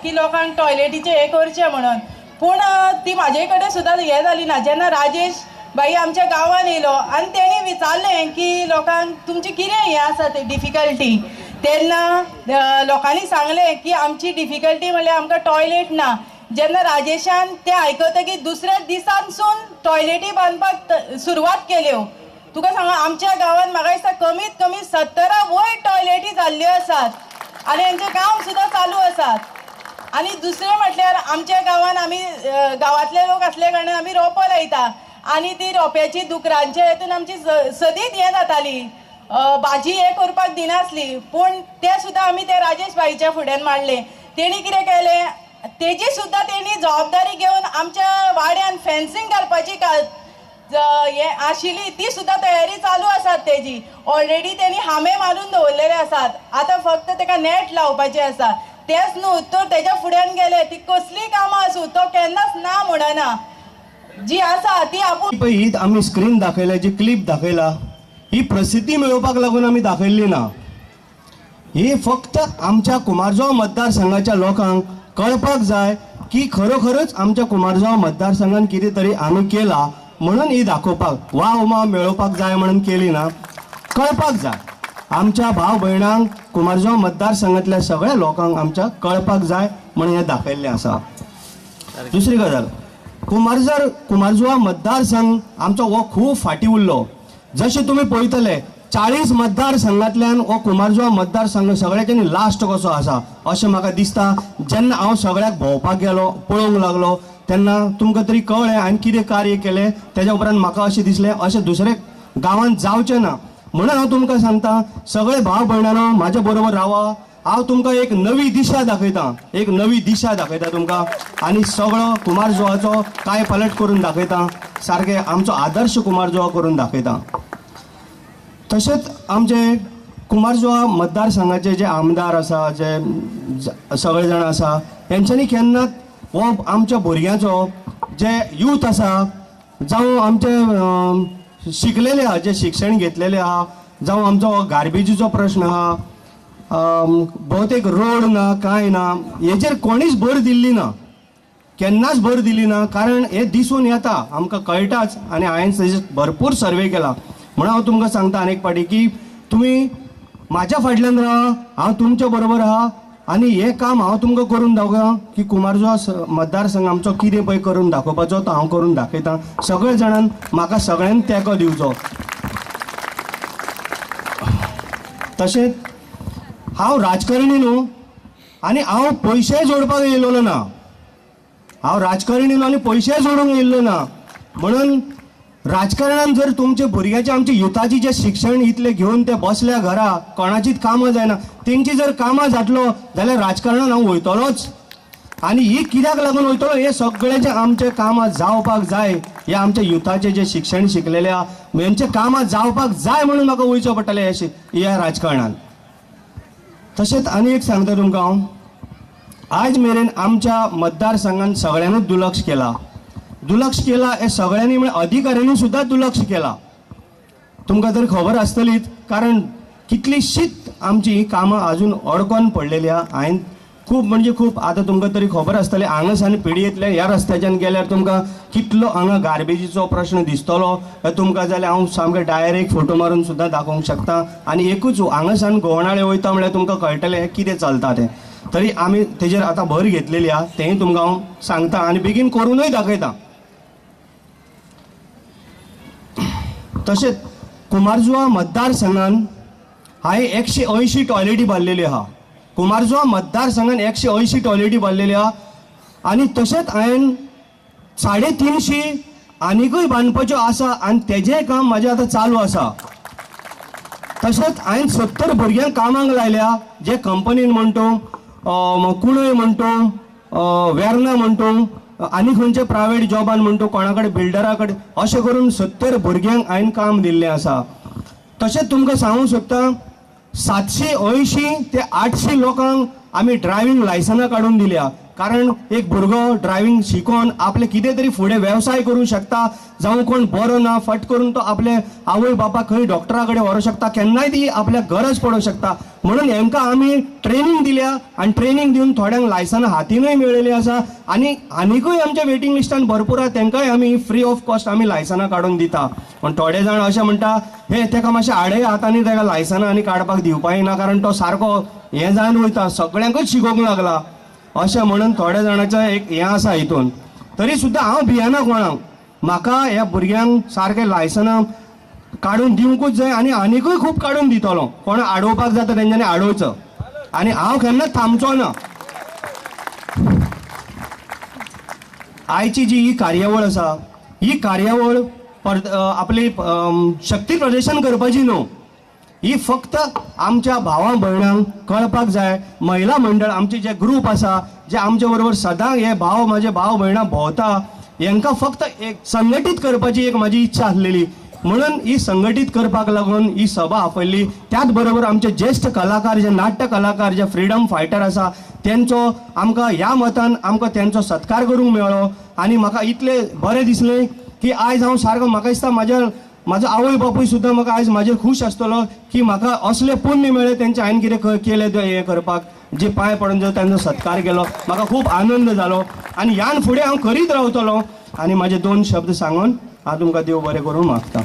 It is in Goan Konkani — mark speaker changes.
Speaker 1: की लोकांक टॉयलेटीचें हें करचें म्हणून, पूण ती म्हाजे कडेन सुद्दां हें जाली ना. जेन्ना राजेश भाई आमच्या गांवान येयलो आनी तेणी विचारलें की लोकांक तुमची कितें हें आसा ते डिफिकल्टी, तेन्ना लोकांनी सांगलें की आमची डिफिकल्टी म्हणल्यार आमकां टॉयलेट ना. जेन्ना राजेशान तें आयकतकीर दुसऱ्या दिसांसून टॉयलेटी बांदपाक सुरवात केल्यो. तुका सांगा आमच्या गांवांत म्हाका दिसता कमीत कमी 70 वयर टॉयलेटी जाल्ल्यो आसात आनी हेंचें काम सुद्दां चालू आसात. आनी दुसरें म्हटल्यार आमच्या गांवांत आमी गांवांतले लोक आसल्या कारणान आमी रोंपो लायता आनी ती रोंप्याची दुकरांच्या हेतून आमची सदींच हें जाताली, भाजी हें करपाक दिनासली, पूण तें सुद्दां आमी ते राजेश भाईच्या फुड्यान मांडलें. तेणी कितें केलें, तेजी सुद्दां तेणी जबाबदारी घेवन आमच्या वाड्यान फेन्सिंग घालपाची हें आशिल्ली ती सुद्दां तयारी चालू आसात. तेजी ऑलरेडी तेणी हामे मारून दवरलेले आसात, आतां फक्त तेका नेट लावपाचें आसा. तेंच न्हू तर तेज्या फुड्यान गेले ती कसलीय कामां आसूं तो केन्नाच ना म्हणना, जी आसा ती आपूण.
Speaker 2: पळय ही आमी स्क्रीन दाखयल्या, जी क्लिप दाखयला, ही प्रसिद्धी मेळोवपाक लागून आमी दाखयल्ली ना. ही फक्त आमच्या कुमारजुंवा मतदारसंघाच्या लोकांक कळपाक जाय की खरोखरच आमच्या कुमारजुंवा मतदारसंघान कितें तरी आमी केला म्हणून ही दाखोवपाक वा उमा मेळोवपाक जाय म्हणून केली ना. कळपाक जाय आमच्या भाव भयणांक, कुमारजुंवा मतदारसंघातल्या सगळ्या लोकांक आमच्या कळपाक जाय म्हणून हें दाखयल्लें आसा. दुसरी गजाल, कुमारजुंवा मतदारसंघ आमचो हो खूब फाटीं उरलो. जशें तुमी पळयतले 40 मतदारसंघांतल्यान हो कुमारजुंवा मतदारसंघ सगळ्याच्यानी लास्ट कसो आसा अशें म्हाका दिसता. जेन्ना हांव सगळ्याक भोंवपाक गेलो, पळोवंक लागलो, तेन्ना तुमकां तरी कळ्ळें हांवें कितें कार्य केलें. तेज्या उपरांत म्हाका अशें दिसलें अशें दुसरे गांवांत जावचें ना, म्हणून हांव तुमकां सांगता सगळे भाव भयणांनो म्हाज्या बरोबर रावा. हांव तुमकां एक नवी दिशा दाखयता, एक नवी दिशा दाखयता तुमकां आनी सगळो कुमारजुंवाचो काय पालट करून दाखयता, सारकें आमचो आदर्श कुमारजुंवा करून दाखयता. तशेंच आमचे कुमारजुंवा मतदारसंघाचे जे आमदार आसा, जे सगळे जाण आसा, हेंच्यांनी केन्नाच हो आमच्या भुरग्यांचो जे यूथ आसा, जावं आमचे शिकलेले आहा, जे शिक्षण घेतलेले आहा, जावं आमचो गार्बेजीचो प्रश्न आहा, भोवतेक रोड ना कांय ना, हेचेर कोणीच भर दिल्ली ना, केन्नाच भर दिली ना. कारण हें दिसून येता, आमकां कळटाच आनी हांवें तेजेर भरपूर सर्वे केला. म्हणून हांव तुमकां सांगता आनी एक फावटी की तुमी म्हाज्या फाटल्यान रावा, हांव तुमच्या बरोबर आहा आनी हें काम हांव तुमकां करून दाखोवया की कुमारजुंवा मतदारसंघ आमचो कितें पळय करून दाखोवपाचो तो हांव करून दाखयता. सगळे जाणान म्हाका सगळ्यांनी तेंको दिवचो. तशेंच हांव राजकारणी न्हू आनी हांव पयशे जोडपाक येयलेलो ना, हांव राजकारणी न्हू आनी पयशे जोडूंक येयल्लो ना. म्हणून राजकारणान जर तुमचे भुरग्याचे आमचे युथाची जे शिक्षण इतले घेवन ते बसल्या घरा कोणाचीच कामां जायना, तेंची जर कामां जातलो जाल्यार राजकारणान हांव वयतलोच. आनी ही कित्याक लागून वयतलो, हे सगळ्याचे आमचे कामां जावपाक जाय, हे आमच्या युथाचे जे शिक्षण शिकलेले आहा हेंचे कामां जावपाक जाय म्हणून म्हाका वयचो पडटलें ह्या राजकारणान. तशेंच आनी एक सांगता तुमकां हांव, आज मेरेन आमच्या मतदारसंघान सगळ्यांनूच दुर्लक्ष केला, दुर्लक्ष केला हे सगळ्यांनी म्हणजे अधिकाऱ्यांनी सुद्दां दुर्लक्ष केला. तुमकां तर खबर आसतलीच, कारण कितलीशीच आमची ही कामां अजून अडकोन पडलेली आहा. हांवें खूब म्हणजे खूब, आतां तुमकां तरी खबर आसतलें हांगासान पिडयेंतल्यान ह्या रस्त्याच्यान गेल्यार तुमकां कितलो हांगा गार्बेजीचो प्रश्न दिसतलो तुमकां, जाल्यार हांव सामकें डायरेक्ट फोटो मारून सुद्दां दाखोवंक शकता. आनी एकूच हांगासान गोवणाळे वयता म्हणल्यार तुमकां कळटलें कितें चलता तें. तरी आमी तेजेर आतां भर घेतलेली आहा, तेंय तुमकां हांव सांगता आनी बेगीन करूनय दाखयता. तशेंच कुमारजुंवा मतदारसंघान हांवें 180 टॉयलेटी बांदलेली आहा. कुमारजुंवा मतदारसंघान 180 टॉयलेटी बांदलेली आहा आनी तशेंच हांवें 350 आनीकूय बांदपाच्यो आसा आनी तेजें काम म्हाजें आतां चालू आसा. तशेंच हांवें 70 भुरग्यांक कामाक लायल्या, जे कंपनीन म्हणटो, कुणय म्हणटो, वेर्ना म्हणटो, आनी खंयचे प्रायवेट जॉबान म्हणटो, कोणा कडेन बिल्डरा कडेन, अशें करून 70 भुरग्यांक हांवें काम दिल्लें आसा. तशेंच तुमकां सांगूंक सोदता 780 ते 800 लोकांक आमी ड्रायव्हींग लायसनां काडून दिल्या. कारण एक भुरगो ड्रायव्हिंग शिकोन आपले कितें तरी फुडें वेवसाय करूंक शकता, जावं कोण बरो ना फट करून तो आपले आवय बापाक खंय डॉक्टरा कडेन व्हरूंक शकता, केन्नाय ती आपल्याक गरज पडूंक शकता. म्हणून हेंकां आमी ट्रेनींग दिल्या आनी ट्रेनींग दिवन थोड्यांक लायसनां हातीनूय मेळिल्लीं आसा आनी आनिकूय आमच्या वेटींग लिस्टान भरपूर आसा, तेंकांय आमी फ्री ऑफ कॉस्ट आमी लायसनां काडून दिता. पूण थोडे जाण अशें म्हणटा हे तेका मातशें आडे हातांनी तेका लायसनां आनी काडपाक दिवपाक ना, कारण तो सारको हें जावन वयता, सगळ्यांकूच शिकोवंक लागला अशें म्हणून थोड्या जाणांचें एक हें आसा हितून. तरी सुद्दां हांव भियेना कोणाक, म्हाका ह्या भुरग्यांक सारकें लायसनां काडून दिवंकूच जाय आनी आनिकूय खूब काडून दितलो. कोण आडोवपाक जाता तेंच्यांनी आडोवचो आनी हांव केन्नाच थांबचो ना. आयची जी ही कार्यावळ आसा ही कार्यावळ आपली शक्ती प्रदर्शन करपाची न्हू, ही फक्त आमच्या भावां भयणांक कळपाक जाय. महिला मंडळ आमचे जे ग्रूप आसा जे आमचे बरोबर सदां हे भाव म्हाजे भाव भयणां भोंवता, हेंकां फक्त एक संघटीत करपाची एक म्हाजी इच्छा आसलेली, म्हणून ही संघटीत करपाक लागून ही सभा आपयली. त्याच बरोबर आमचे ज्येश्ठ कलाकार जे नाट्य कलाकार जे फ्रिडम फायटर आसा तेंचो आमकां ह्या मतान आमकां तेंचो सत्कार करूंक मेळ्ळो आनी म्हाका इतलें बरें दिसलें की आयज हांव सारको म्हाका दिसता म्हाजो आवय बापूय सुद्दां म्हाका आयज म्हाजेर खूश आसतलो की म्हाका असलें पुण्य मेळ्ळें, तेंचें हांवें कितें केलें तें हें करपाक, जे पांय पडून जो तांचो सत्कार केलो म्हाका खूब आनंद जालो आनी ह्यान फुडें हांव करीत रावतलो. आनी म्हाजे दोन शब्द सांगून हांव तुमकां देव बरें करूंक मागता.